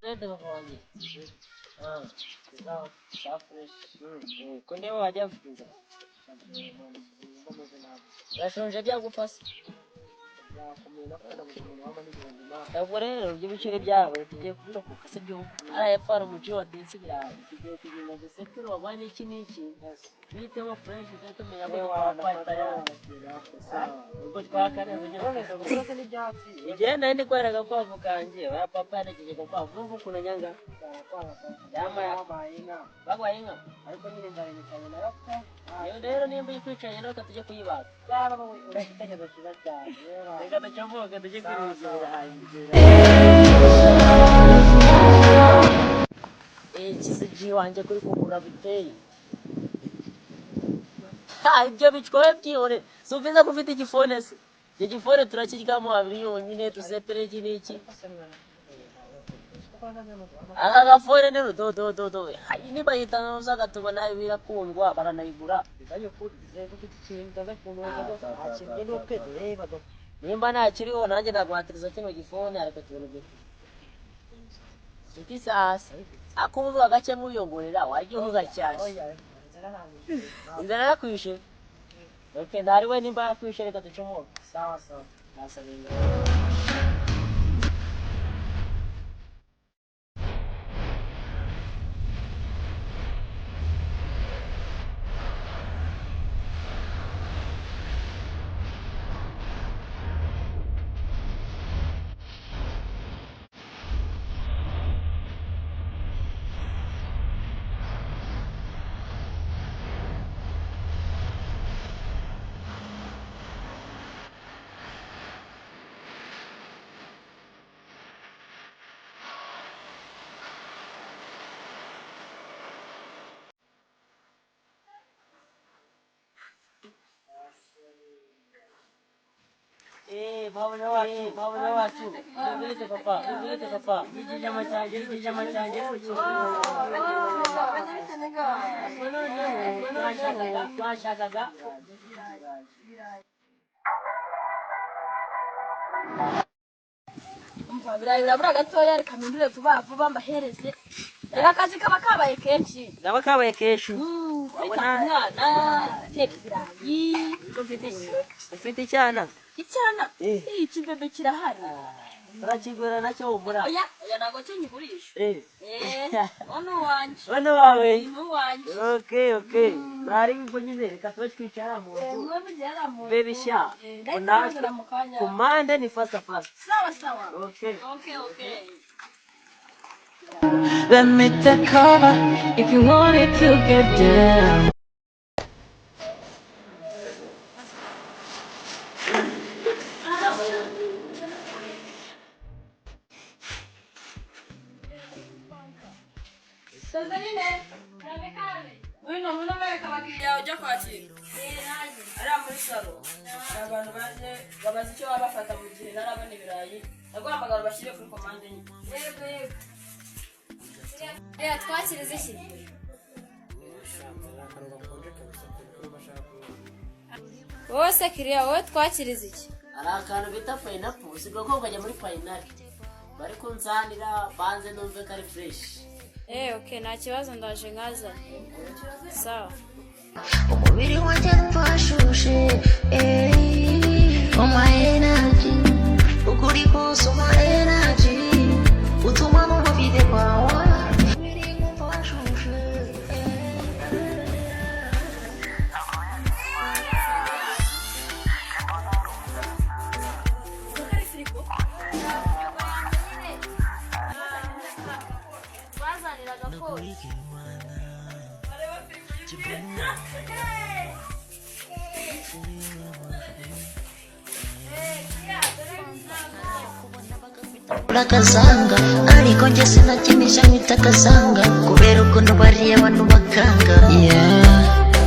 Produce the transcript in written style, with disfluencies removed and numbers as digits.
Twende papa wanjye. Ah, sawa fresh. Ko ndeba wajya mfite inzara. Urashonje byagufasa. Ubwo rero ibyo biciro byawe tugiye kubirokoka, sibyo? Hariya hepfo hari umuci watetse ibirayi, tugiye kugenda dusekure waguha n'iki n'iki, duhitemo fresh, tujye tumenya ko twakwaye ubwo twakarenze. Igihe nari ndi kwereka agakwavu kanjye, oya papa yarekeje agakwavu, urumva ukuntu nyanga bagwaye inka. Ariko nyine nzarengekanye nayo pe. Iyo rero nimba uyikwicaranye nawe, tujye kuyibaga. Yaba wowe uri igitekerezo cyiza cyane. Reka ducomoke tujye kureba ibyo birayi. Ikizigi wanjye kuri kugura biteye. Ha, ibyo bitwaye byihore. Si uvize ko ufite igifone se? Icyo gifone turakiryamo abiri yonyine, dusepere iki n'iki. Aka gafone ni rudodododo. Niba yita gatubona birakundwa, baranayigura. Nimba ntakiriho nanjye naguhatiriza kino gifone, ariko tubona ibyo nshuti. Sasa akuvuga gake muyongorera, wajya uvuga cyane. Inzara yakwishe. Okay, ntari we, nimba yakwishe reka ducomoke. Sawa sawa. Nasaba. Eh, mabona wacu, mabona wacu. Ndabiretse papa, ndabiretse papa. Igijama cyanjye, igijama cyanjye. Noneho twashakaga. Umva, birayi birabura gatoya, reka mpindure vuba vuba mbahereze. Rero akazi kaba kabaye kenshi. Kaba kabaye kenshi. Kwita ku mwana, guteka ibirayi. Ufite icyana? Icyana? Eh. Ikibebe kirahari. Turakigura nacyo, humura. Oya oya, ntabwo cyo nkigurisha. Eh. Eh, uno wanjye. Bano wawe. Ni uwanjye. Okay. Bari ubwo nyine reka tube twicara mu nzu. Mwe mugera mu nzu. Baby sha. Eh, ndahita mbazana mu kanya. Ku mpande ni fasta fasta. Sawa sawa. Okay. Okay. Let me take over if you want it to get down. Sandrine, wino ngwino mwereka abakiriya ujya kwakira. Ariya muri salo hari abantu baje babaza icyo baba bafata mu gihe ntarabona ibirayi. Ndaguhamagara bashyire kuri komande nyine. Yego yego. Reba, twakirize iki? Wowe se kiriya, wowe twakirize iki? Hari akantu bita pineapple, usigaye ko ukajya muri pineapple. Bari kunsanira banze numve ko ari fresh. Eh, okay, nta kibazo, ndaje nkazane. Sawa. Umubiri wanjye washushe, eh, oh my energy, ukuri kose, oh my energy, utuma numva mfite power. Umubiri nkumva washushe, eh. Twazaniraga kose. Urakazanga, ariko njye sinakinisha nkwita akazanga kubera ukuntu bariya abantu bakanga, yeah.